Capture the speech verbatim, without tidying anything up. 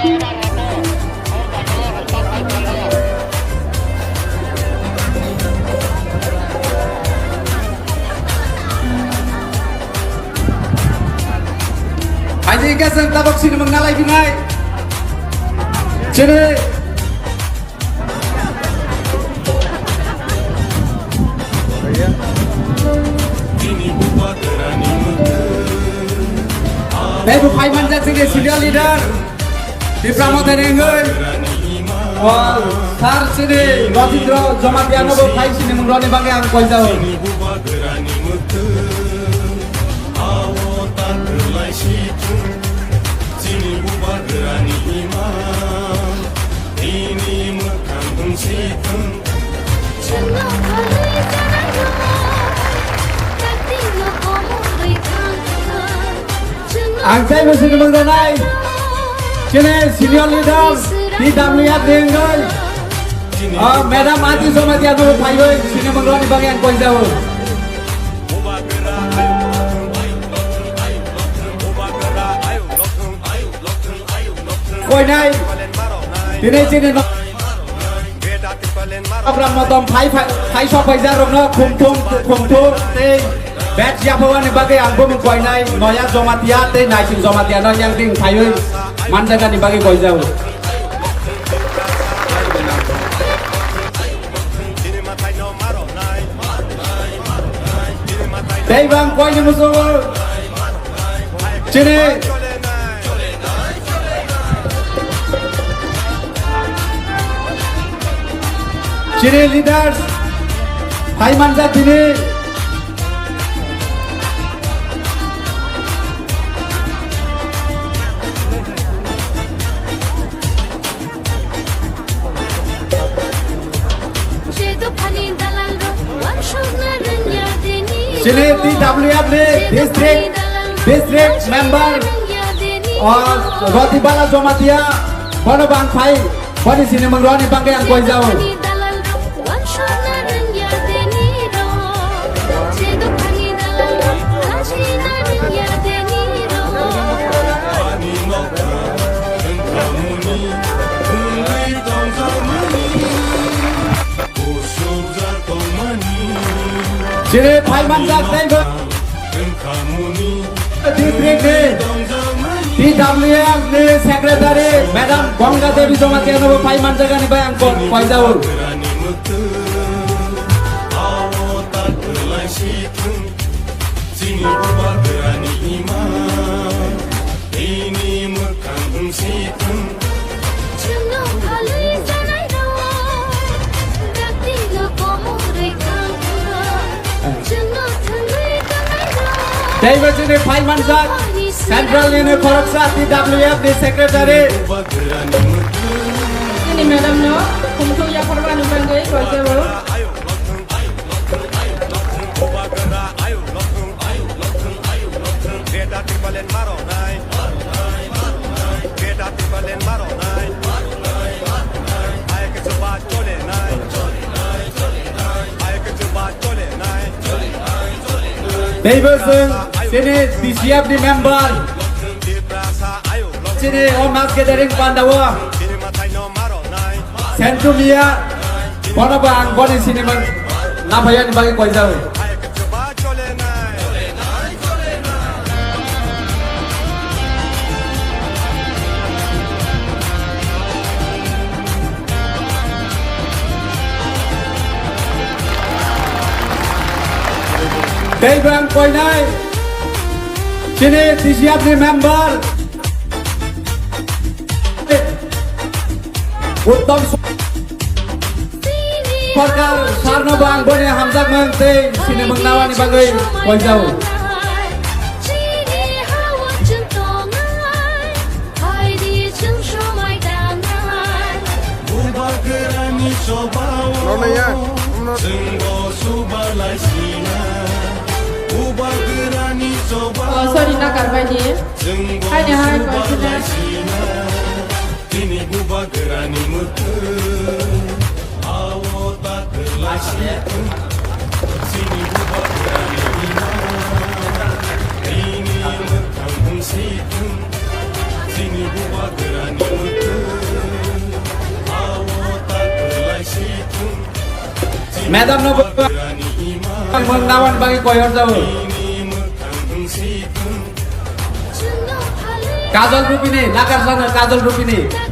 Haji hingke chwng tabok sinimung nalai phinai. Chini. Tei bo phai manjak chini senior leader. Tipra Motha ni wngwi, o, sir chini Rotindra Jamatia no bo phai sinimung roni bagwi ang koijao. Ang tei bo sini mangdanai. Chini senior leader, T W F ni wngwi. Ah, Madam Ati Jamatia no phaiwi sini mangroni bagwi ang koijao. Koinai, tini chini no-, program motom phai, phai, phai sok phaijak rokno khumthum, khumthum tei badge yaphawani bagwi ang bumung koinai, Noya Jamatia tei Naising Jamatia no yang ding phaiwi manjakani bagwi koijao. Tei bang koini musugo. Chini. Chini leaders. Hai manja tini. Chini T W F ni district, district member, o, Roti Bala Jamatia, bono bang phai, boni sini mung roni bangke ang koijao. Chini phai manjak tei bo. District ni T W F ni secretary Madam Ganga Devi Jamatia no phai manjak ani bai ang ko-, koijao. Chini bubagrani ima, ini mwkhang si thung. Chwngno phalwi janairok, dakti no komorwi thang thang. Chwngno thwngwi tanairok. Tei bo chini phai manjak, Central ni khoroksa T W F ni secretary. Chini madam no, khumthung yapharmani bagwi koijao. Tei bo chwng chini T C F ni member, chini o mass gathering pandao. Sentumia, bono bo ang boni sinimung naphayani bagwi koijao. Tei bo ang koinai, chini T C F ni member, Uttom Sarkar sarno bo ang boni hamjakmung tei sinimung nawani bagwi koijao. Bubagrani chobao, chwngbo subalai sina. Bubagrani chobao, oh, sorry, nakar bai di. Chwngbo subalai sina. Hai de, hai, bai di. Chini bubagrani mwkhwtwng, ao ta kwlai si thung. Chini bubagrani ima, chini mwkhang wng si thung. Chini bubagrani Madam no mung nawan bagi koyor jabo. Kajol Rupini, nakar sana Kajol Rupini.